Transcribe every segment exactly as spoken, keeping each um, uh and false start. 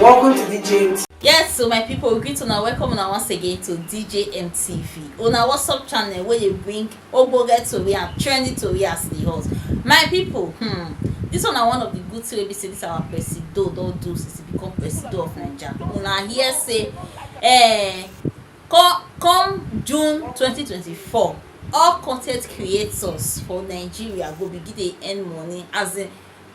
Welcome to D J M T. Yes, so my people, we greet una, welcome una once again to D J M T V. Una WhatsApp channel where you bring ogbonge tori and trendy tori as the hot. My people, hmm, this one na one of the good thing wey be say this our presido don do since he become presido of Naija. Una hear say, eh, come, come June twenty twenty-four, all content creators for Nigeria go begin dey earn money. As in,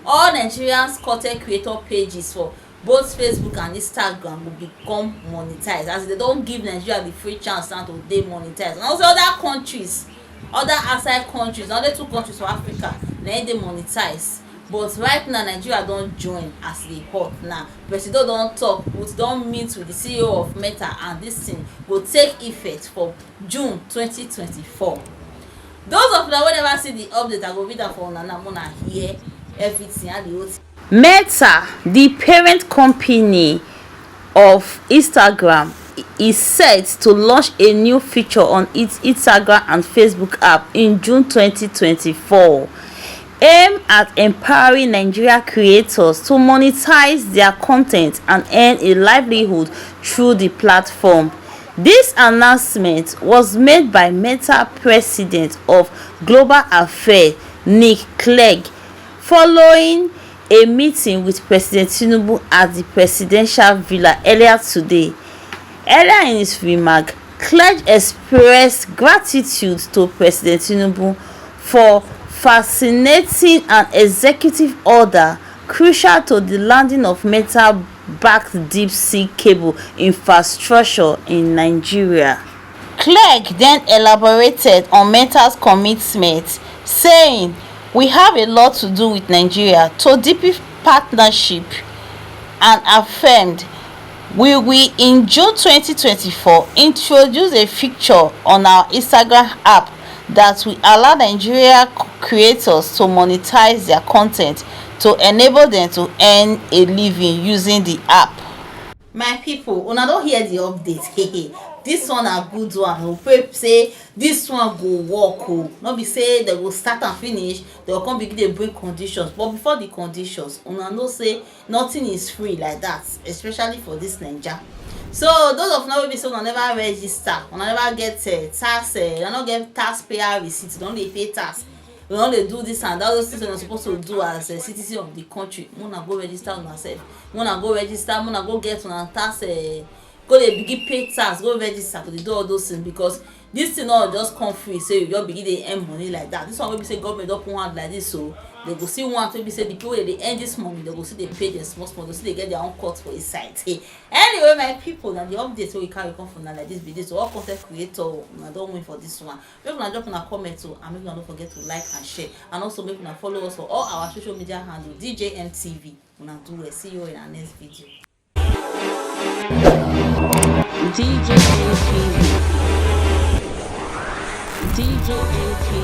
all Nigerians content creator pages for both Facebook and Instagram go become monetized, as they don give Nigeria the free chance now to dey monetized. And also other countries, other outside countries, na only two countries for Africa na im dey monetized. But right now, Nigeria don join as e dey hot now. Presido don talk, with don meet with the C E O of Meta, and this thing go take effect for June twenty twenty-four. Those of una wey never see the update, I go read am for una now, una hear everything, how the whole thing. Meta, the parent company of Instagram, is set to launch a new feature on its Instagram and Facebook app in June twenty twenty-four, aimed at empowering Nigeria creators to monetize their content and earn a livelihood through the platform. This announcement was made by Meta President of Global Affairs, Nick Clegg, following a meeting with President Tinubu at the presidential villa earlier today. Earlier in his remark, Clegg expressed gratitude to President Tinubu for facilitating an executive order crucial to the landing of Meta-backed deep-sea cable infrastructure in Nigeria. Clegg then elaborated on Meta's commitment, saying, "We have a lot to do with Nigeria to deepen partnership," and affirmed, "We will, in June twenty twenty-four, introduce a feature on our Instagram app that will allow Nigeria c-, creators to monetize their content to enable them to earn a living using the app." My people, una don hear the update. This one na good one. We pray say this one go work o. No be say they go start and finish, they go come begin dey bring conditions. But before the conditions, una know say nothing is free like that, especially for this Naija. So those of una wey be say una never register, una never get, eh, tax, eh, una no get taxpayer receipt, una no dey pay tax, una no dey do this and that, those things una suppose to do as a citizen of the country, una go register una sef, una go register, una go get una tax, eh, go dey begin pay tax, go register to dey do all those things, because this thing no just come free say you just begin dey earn money like that. This one wey be say government don put hand like this, so they go see one wey be say the people wey dey earn this money, they go still dey pay them small small, they still dey get their own cut for inside. Hey, anyway, my people, na the update wey we carry come for una like this be this. So all content creator, una don win for this one. Make una drop una comment o, and make una no forget to like and share, and also make una follow us for all our social media handle, D J M T V. Una do well. See you in our next video. D J M T V. D J M T V.